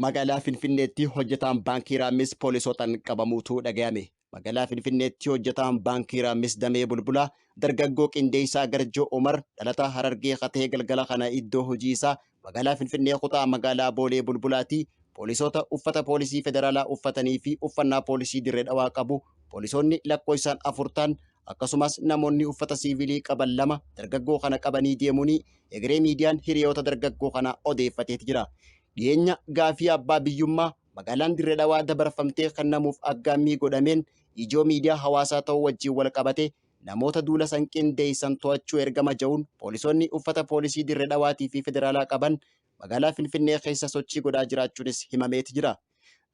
Magaalaa Finfinneetti hojjetaan baankii Raammis poolisootaan qabamuutu dhagayame. Magaalaa Finfinneetti hojjetaan baankii Raammis damee Bulbulaa dargaggoo Qindeessaa Garjoo Umar dhalataa Harargee katee galgala kana iddoo hojii isaa magaalaa Finfinnee kutaa magaalaa Boolee Bulbulaatti poolisoota uffata poolisii federaalaa uffatanii fi uffannaa poolisii Dirree Dhawaa qabu poolisoonni lakkoofsaan 4 ta'an akkasumas namoonni uffata siivilii qaban 2 dargaggoo kana qabanii deemuun egeree miidiyaan hiriyoota dargaggoo kana odeeffateeti jira. Dhiyeenya gaafii abbaa biyyummaa magaalaan Dirree Dhawaa dabarfamtee kennamuuf aggaammii godhameen ijoo miidiyaa hawaasaa ta'uu wajjin wal qabate namoota duula san qindeessan to'achuu ergama ja'uun poolisoonni uffata poolisii Dirree Dhawaatii fi federaalaa qaban magaalaa Finfinnee keessa sochii godhaa jiraachuunis himameeti jira.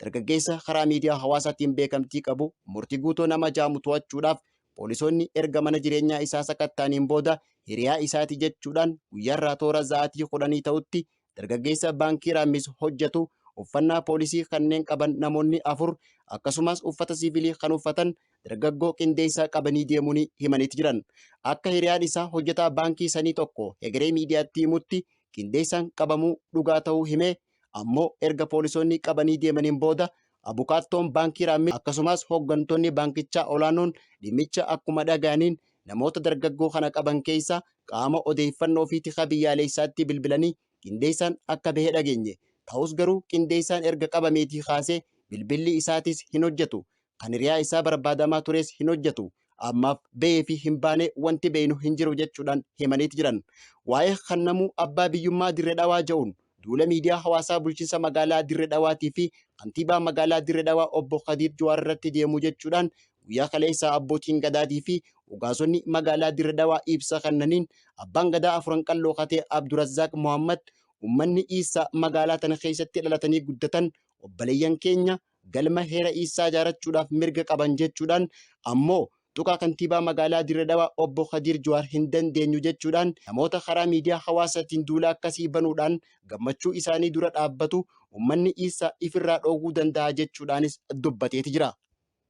Dargaggeessa karaa miidiyaa hawaasaatiin beekamtii qabu Murtii Guutoo nama jaamu to'achuudhaaf poolisoonni erga mana jireenyaa isaa sakattaaniin booda hiriyaa isaati jechuudhaan guyyaarraa toora sa'aatii 10 ta'utti dargaggeessa baankii Raammis hojjetu uffannaa poolisii kanneen qaban namoonni 4 akkasumas uffata siivilii kan uffatan dargaggoo Qindeessaa qabanii deemuun himaniiti jiran. Akka hiriyaan isaa hojjetaa baankii sanii tokko egeree miidiyaatti himutti Qindeessaan qabamuu dhugaa ta'uu himee ammoo erga poolisoonni qabanii deemaniin booda abukaattoon baankii Raammis akkasumas hooggantoonni baankichaa olaanoon dhimmicha akkuma dhaga'aniin namoota dargaggoo kana qaban keessa qaama odeeffannoo fi tika biyyaalessaatti bilbilanii Qindeessaan akka bahe dhageenye. Ta'us garuu Qindeessaan erga qabameetii kaasee bilbilli isaatis hin hojjetu. Kan hiriyaa isaa barbaadamaa tures hin hojjetu. Ammaaf bahee fi hin baane wanti beeknu hin jiru jechuudhaan himaniiti jiran. Waa'ee kannamuu abbaa biyyummaa Dirree Dhawaa ja'uun duula miidiyaa hawaasaa bulchiinsa magaalaa Dirree Dhawaatii fi kantiibaa magaalaa Dirree Dhawaa obbo Kadiir Juwaar irratti deemu jechuudhaan guyyaa kaleessaa abbootiin gadaatii fi ugaasonni magaalaa Dirree Dhawaa ibsa kennaniin abbaan gadaa afuran qalloo katee Abdurazzaaq Mohammad ummanni Iisaa magaalaa tana keessatti dhalatanii guddatan obboleeyyan keenya galma heera Iisaa ijaarachuudhaaf mirga qaban jechuudhaan ammoo tuqaa kantiibaa magaalaa Dirree Dhawaa obbo Kadiir Juwaar hin dandeenyu jechuudhaan namoota karaa miidiyaa hawaasaatiin duula akkasii banuudhaan gammachuu isaanii dura dhaabbatu ummanni Iisaa ifirraa dhoowwuu danda'a jechuudhaanis dubbateeti jira.